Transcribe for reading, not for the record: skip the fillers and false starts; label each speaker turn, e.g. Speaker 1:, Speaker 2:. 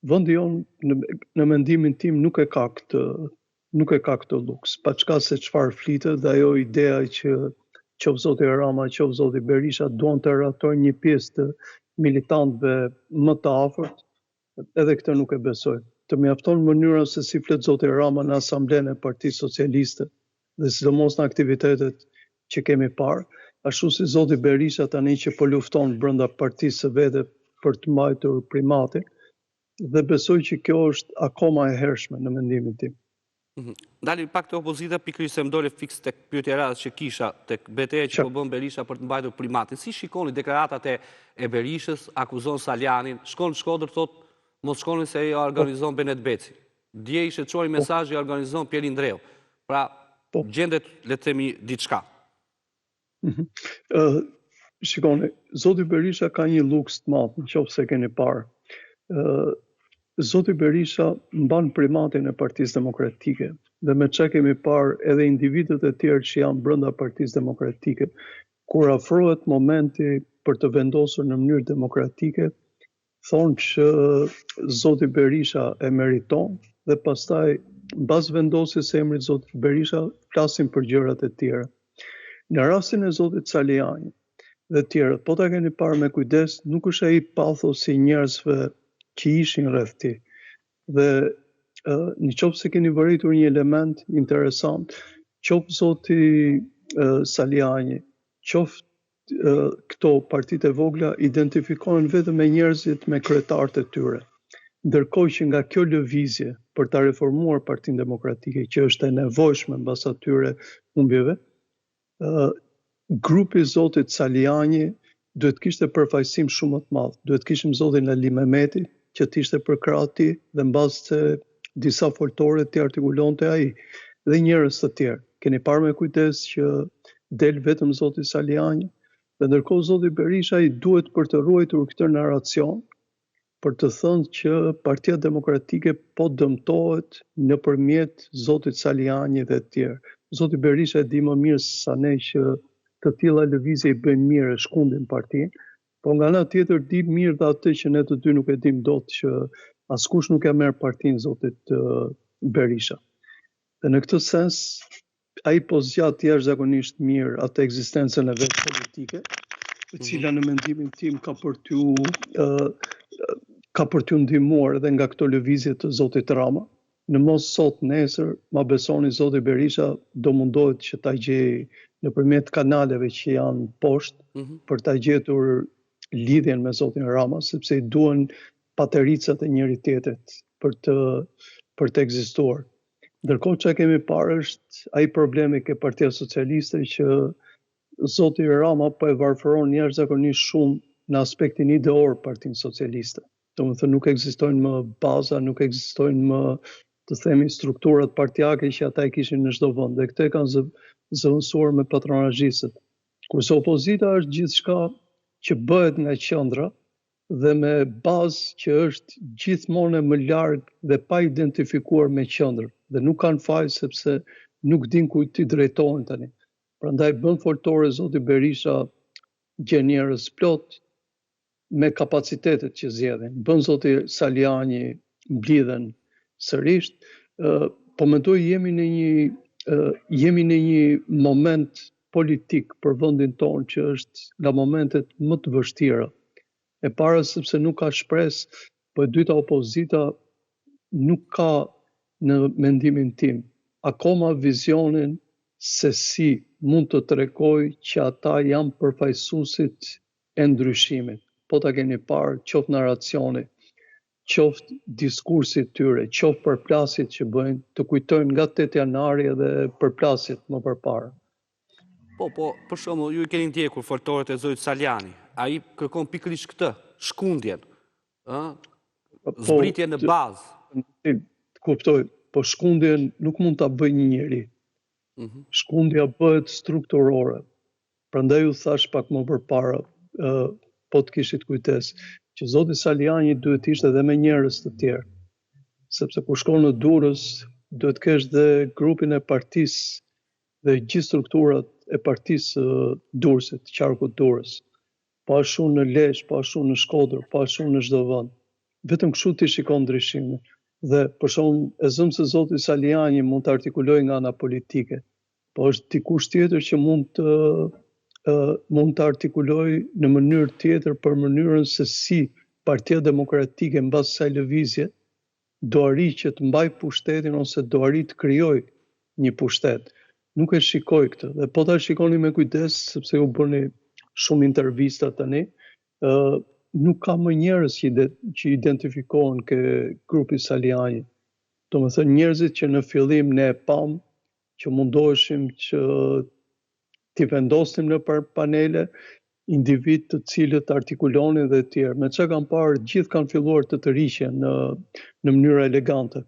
Speaker 1: Vendi jonë në, në mendimin tim nuk e ka këtë nuk e ka këtë luks. Paçka se çfarë flitet dhe ajo ideja që qoftë zoti Rama, qoftë zoti Berisha duan të ratojnë një pjesë të militantëve më të afërt, edhe këtë nuk e besoj. Të mjafton mënyra se si flet zoti Rama në asamblenë e Partisë Socialiste dhe sidomos në aktivitetet që kemi parë, ashtu si zoti Berisha tani që po lufton brenda partisë së vete për të mbajtur primatin, dhe besoj që kjo është akoma e hershme në mendimin tim.
Speaker 2: Mhm. Ndalemi pak te opozita, pikërisht se më dole fiks tek pyetja e radhës që kisha, tek beteja që po bën Berisha për të mbajtur primatin. Si shikoni deklaratat e, e Berishës, akuzon Salianjin, shkon në Shkodër, thotë, mos shkoni se e organizon Benet Beci. Dje ishte çoi po. mesazhi e organizon Pjerin Ndreu. Pra, po. gjendet, le të themi, diçka.
Speaker 1: Mhm. Ë shikoni, zoti Berisha ka një luks të madh, në qoftë se keni parë. Ë Zoti Berisha mban primatin e Partisë Demokratike dhe me ça kemi parë edhe individët e tjerë që janë brenda Partisë Demokratike, kur afrohet momenti për të vendosur në mënyrë demokratike, thonë që zoti Berisha e meriton dhe pastaj mbas vendosjes së emrit zotit Berisha flasin për gjërat e tjera. Në rastin e zotit Salianji dhe tjerët, po ta keni parë me kujdes, nuk është ai pathosi i njerëzve që ishin rreth tij. Dhe në qoftë se keni vërejtur një element interesant, qoftë zoti Salianji, qoftë këto partitë e vogla identifikohen vetëm me njerëzit me kryetarët e tyre. Ndërkohë që nga kjo lëvizje për ta reformuar Partinë Demokratike, që është e nevojshme mbas atyre humbjeve, grupi i zotit Salianji duhet të kishte përfaqësim shumë më të madh. Duhet të kishim zotin Ali Mehmeti, që të ishte përkrah tij dhe mbase disa foltore t'i artikulonte ai dhe njerëz të tjerë. Keni parë me kujdes që del vetëm zoti Salianji dhe ndërkohë zoti Berisha i duhet për të ruajtur këtë narracion, për të thënë që Partia Demokratike po dëmtohet nëpërmjet zotit Salianji dhe të tjerë. Zoti Berisha e di më mirë sa ne që të tilla lëvizje i bëjnë mirë e shkundin partinë, Po nga ana tjetër di mirë dhe atë që ne të dy nuk e dimë dot që askush nuk ia merr partinë zotit Berisha. Dhe në këtë sens ai po zgjat jashtëzakonisht mirë atë ekzistencën e vet politike, e mhm. cila në mendimin tim ka për t'u ka për t'u ndihmuar edhe nga këto lëvizje të zotit Rama. Në mos sot nesër, ma besoni zoti Berisha do mundohet që ta gjejë nëpërmjet kanaleve që janë poshtë mm -hmm. për ta gjetur lidhjen me zotin Rama, sepse i duhen patericat e njëri tjetrit për të për të ekzistuar. Ndërkohë që kemi parë është ai problemi ke Partia Socialiste që zoti Rama po e varfëron jashtëzakonisht shumë në aspektin ideor Partinë Socialiste. Domethënë nuk ekzistojnë më baza, nuk ekzistojnë më të themi strukturat partiake që ata i kishin në çdo vend dhe këtë e kanë zë, zëvendësuar me patronazhistët. Kurse opozita është gjithçka që bëhet nga qendra dhe me bazë që është gjithmonë më larg dhe pa identifikuar me qendrën dhe nuk kanë faj sepse nuk din kujt t'i drejtohen tani. Prandaj bën foltore zoti Berisha gjen njerëz plot, me kapacitetet që zgjedhin. Bën zoti Salianji mblidhen sërisht, po mendoj jemi në një jemi në një moment politik për vendin tonë që është nga momentet më të vështira. E para sepse nuk ka shpresë, po e dyta opozita nuk ka në mendimin tim akoma vizionin se si mund të tregojë që ata janë përfaqësuesit e ndryshimit. Po ta keni parë, qoftë narracioni, qoftë diskursi i tyre, qoftë përplasjet që bëjnë, të kujtojnë nga 8 janari edhe përplasjet më përpara.
Speaker 2: Po, po, për shembull, ju i keni ndjekur foltoret e zotit Salianji. Ai kërkon pikërisht këtë, shkundjen, ë? Po, zbritjen në bazë.
Speaker 1: Të kuptoj, po shkundjen nuk mund ta bëjë një njeri. Mhm. Shkundja bëhet strukturore. Prandaj ju thashë pak më përpara, ë po të kishit kujdes, që zoti Salianji duhet të ishte edhe me njerëz të tjerë. Sepse kur shkon në Durrës, duhet të kesh dhe grupin e partisë dhe gjithë strukturat e partisë së Durrësit, qarkut Durrës. Po ashtu në Lezhë, po ashtu në Shkodër, po ashtu në çdo vend. Vetëm kështu ti shikon ndryshimin. Dhe për shembull, e zëmë se zoti Salianji mund të artikulojë nga ana politike, po është dikush tjetër që mund të mund të artikulojë në mënyrë tjetër për mënyrën se si Partia Demokratike mbas kësaj lëvizje do arrijë që të mbajë pushtetin ose do arrijë të krijojë një pushtet. Nuk e shikoj këtë dhe po ta shikoni me kujdes sepse ju bëni shumë intervista tani, ë nuk ka më njerëz që ide, që identifikohen ke grupi Salianji. Domethënë njerëzit që në fillim ne e pamë që mundoheshim që t'i vendosnim nëpër panele, individë të cilët artikulonin dhe të tjerë. Me ça kam parë, gjithë kanë filluar të tërhiqen në në mënyrë elegante.